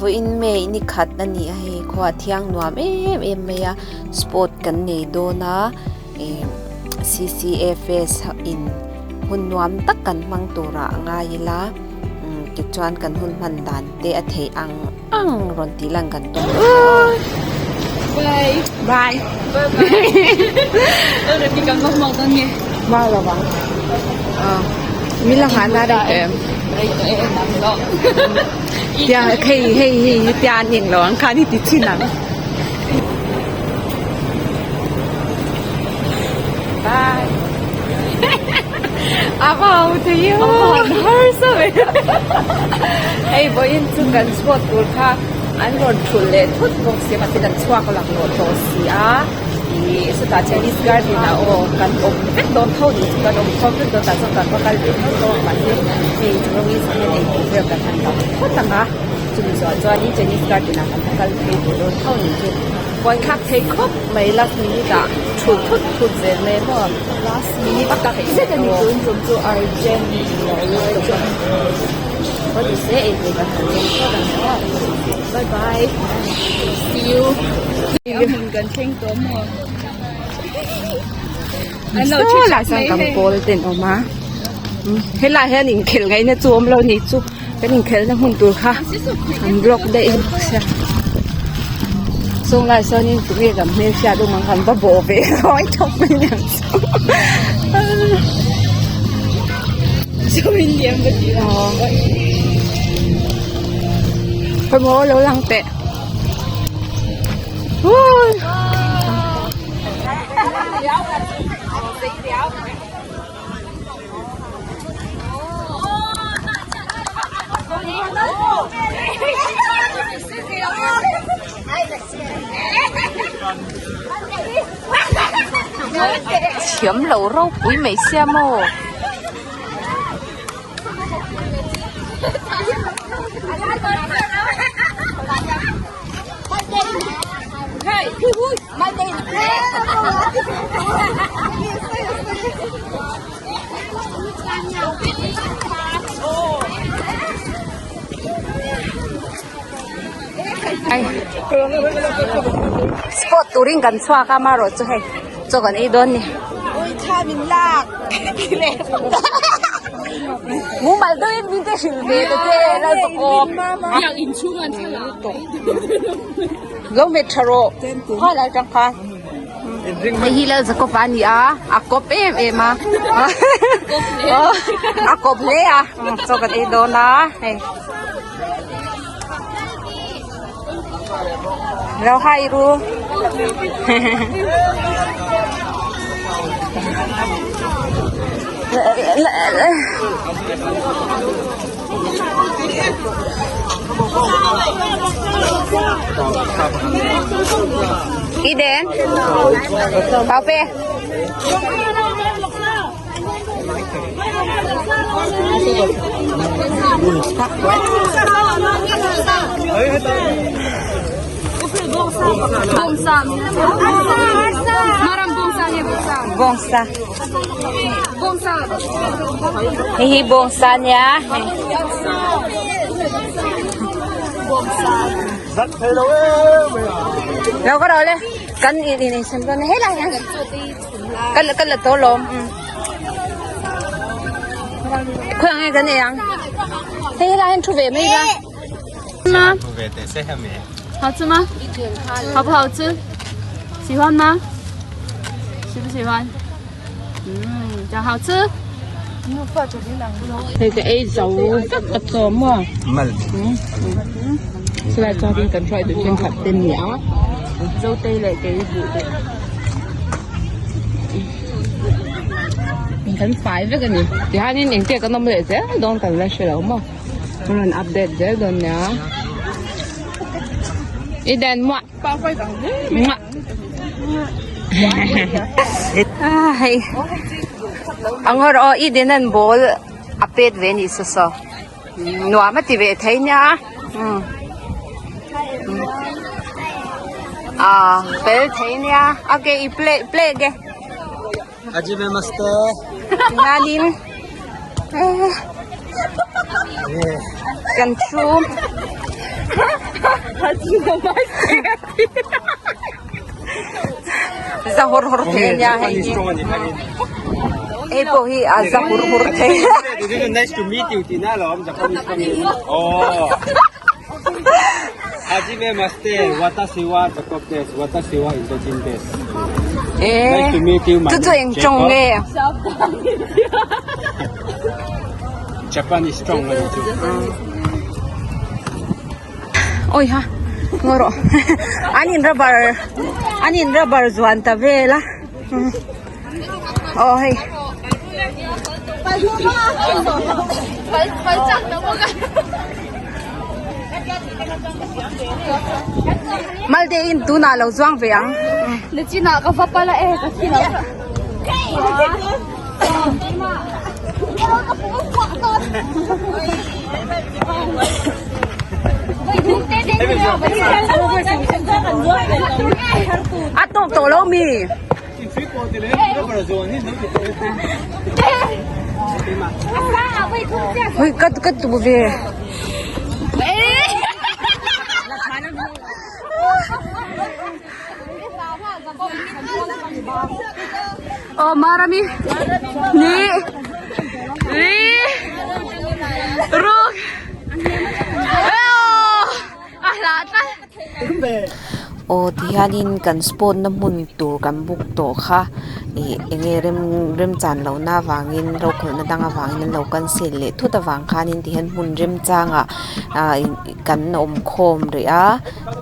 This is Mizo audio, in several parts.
Vawiin May ni khat a ni a hei khua thiang nuam em em mai a sport kan nei dawn a ih C_C_F_S in hun nuam tak kan hmang turah a ngai ila umm tichuan kan hun hman dan te a theih ang ang rawn tih lan kan tum Bye bye bye bye Mau lo vang mi la hana ri em tia hei hei hei tia ning lo ang khan i ti chin ang bye a va ho thei u hei vawiin chu kan chhuat tur kha an rawn thulh leh thut bawk sia mahse kan chhuak laklawh tawh si a ih chutah Chinese garden ah aw kan awm vek dawn tho ni chu kan awm khawm vek dawn tah chuan kan va kal ve tho tawh a mahse hei rawng in sakhian eitur vel kan han dang phawt ang a chumi zawh chuanin Chinese garden ah kan va kal phei tur dawn tho ni chu buaithlak thei khawp mai last minute ah thulh thut thut zel mai maw last minute tak zet a ni tun tum chu urgent urgent What is it? Ei kan han zawng phawt ang aw. Bye bye. See you. A hmun kan thleng tawh maw? An lo Saw lah chuan kan pawl ten awm a. Helai hian inkhelh ngaihna chu awm lo ni chu kan inkhelhna hmun tur kha an block daih bawk sia. Sawng lai sawnin tunge kan hmelhriat awm ang kan va bawh ve ruai thawk mai aniang chu. Khawimaw lo lang teh. Ui. Thiam lo ropui mai sia maw. Sport turin kan chhuak a amaherawh chu hei chaw kan ei dawn ni. Mumal deuhin min te hrilh ve ta che lal pakawp. Lo hmet tha rawh khawi lai tang khan. Hei hi lal Jacob a ni a a kawp em em a a kawp hle a chaw kan ei dawn a hei. Lo hai ru. Eden, bảo vệ. Bawngsa. Hei hi bawngsa nia. Lo ka ro le. Kan in in sem dawn helai hian. Kan kan la tawh lawm. Khawi ang nge kan ei ang. Hei helai hian thu ve mai ila. 好吃吗？好不好吃？喜欢吗？喜不喜欢？嗯，讲好吃。 Hei ka ei zo vek ka chaw maw. Silai chuan tin kan hruai duh thenkhat te ni a. Zotei leh kei buh te. Kan fai vek a ni. Tihianin engtia kan awm leh zel dawn kan la hre lo maw. Kan rawn update zel dawn nia. Eden muah. Muah. Hei. Angor aw Eden an ball a pet ve ni saw saw. Nuam a ti ve thei nia. A fel thei nia. Okay, i play play ge. Aji be mast e. Nganin. Kan thu. Za hur hur thei ania hei hi. Hei pawh hi a za hur hur thei. Nice to meet you tihna alawm Japanese tawngin. Aww. Hajime mashite watashi wa Jacob desu watashi wa Indojin desu. Nice to meet you my Chu chu eng tawng nge? Japanese tawng ani chu. Awi ha ngaw rawh an in rubber an in rubber zuan ta vel a aw hei malte in tunah lo zuang ve ang. Nachinah ka va pala e ka thi lo. A tawk tawh lo mi? Hei ka ka tu ve. Aw Marami ni ri ruk a hlah tlat. Aw tihianin kan sport na hmun tur kan book tawh kha ih eng nge rem remchan lohna avangin rokhawlhna dang avangin an lo cancel leh thut avang khanin tihian hmun remchangah ah kan awm khawm rih a.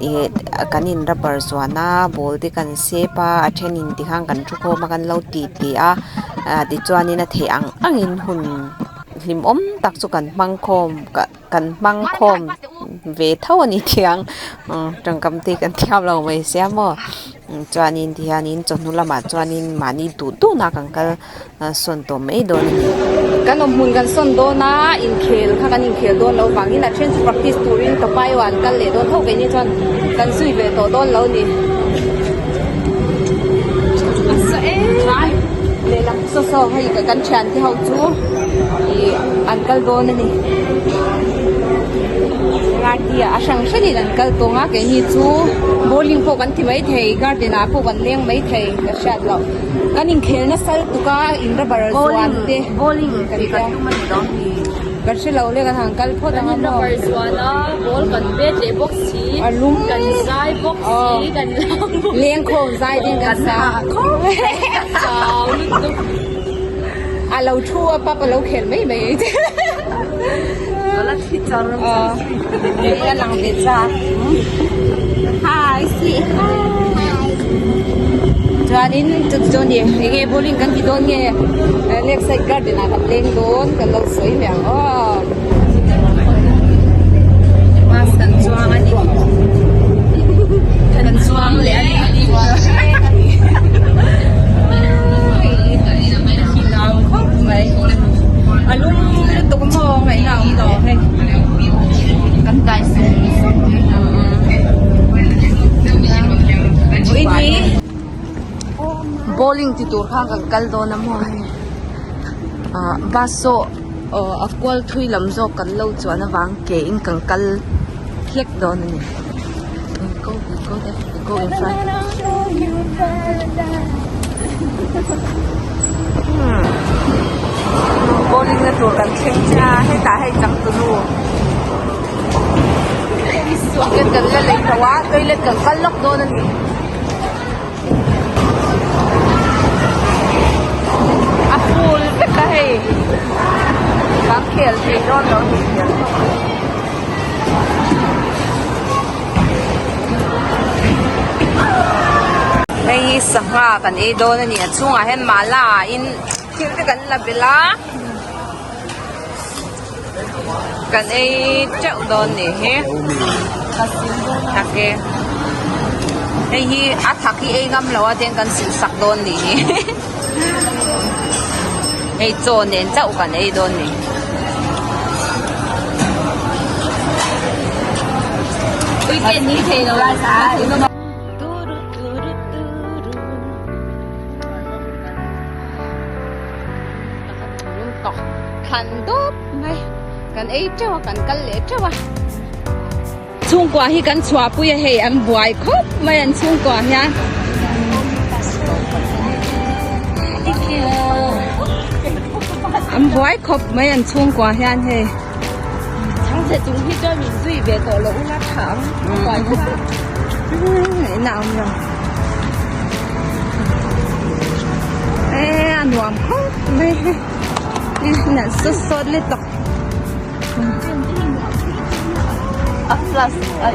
Ih kan in rubber zuan a ball te kan sep a a then in ti khan kan thu khawm a kan lo ti ti a ah tichuanin a theih ang angin hun hlimawm tak chu kan hmang khawm kan hmang khawm ve tho a ni thiang tangkam te kan thiam lo mai sia maw chuanin tihianin chawhnu lamah chuanin mahni duh duhna kan kal sawn tawh mai dawn a ni. Kan awm hmun kan sawn dawn a, inkhel kha kan inkhel dawn loh vangin a then chu practice turin ka pai an kal leh dawn tho ve ni chuan kan zui ve tawh dawn lo ni. A sa em lehlam saw saw hei kan thian te ho chu ih an kal dawn a ni. Garden a hrang hranin an kal tawng a keini chu bowling pawh kan ti maithei garden ah pawh kan leng maithei ka hriat loh. Kan inkhel nasa lutuk a in rubber zuan te bowling tih kan tum a ni lo ni. Kan hre lo le kan han kal phawt ang a maw. Kan in rubber zuan a ball kan bet leh bawk si a lum kan zai bawk si kan lam bawk si lengkhawm zai din kan sa chau lutuk a lo thu a pap a lo khel mai mai ka la thi char a lang ve cha hi si chuanin chu chu ni enge bowling kan ti dawn nge left side garden ah kan leng dawn kan lo sawi mai ang aw bus kan chuang a ni kan chuang leh a ni khawp mai a lum lutuk maw ngaihna a awm lo hei kan dai sawm sawm Vawiin hi bowling ti tur khan kan kal dawn a maw hei ah bus saw aw a kual thui lam zawk kan lo chuan avang ke in kan kal hlek dawn a ni go we go there we go in front bowling na tur kan thleng chiah a hetah hei changtunu ticket kan la lei tho a toilet kan kal lawk dawn a ni. A full vek a hei kan khel thei dawn lo ni hian. Hei hi sangha kan ei dawn a ni a chhungah hian mala ah in thil te kan la belh a kan ei teuh dawn nih hi tak e hei hi a thak hi ei ngam lo a tiang kan silh sak dawn nih hi hei chaw nen chauh kan ei dawn ni. Thlan dawp mai kan ei teuh a kan kal leh teuh a. Chhungkua hi kan chhuahpui a hei an buai khawp mai an chhungkua hian. An buai khawp mai an chhungkua hian hei. Chhangchhe chung hi chuan min zui ve tawh loh ula tha ang buai khawp a. Ngaihna awm lo. E a nuam khawp mai hei. Nalh sawt sawt lutuk. A plus a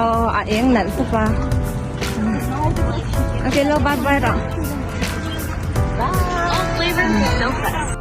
Aw a eng nalh tawp a. Okay lo bye bye rawh. Bye.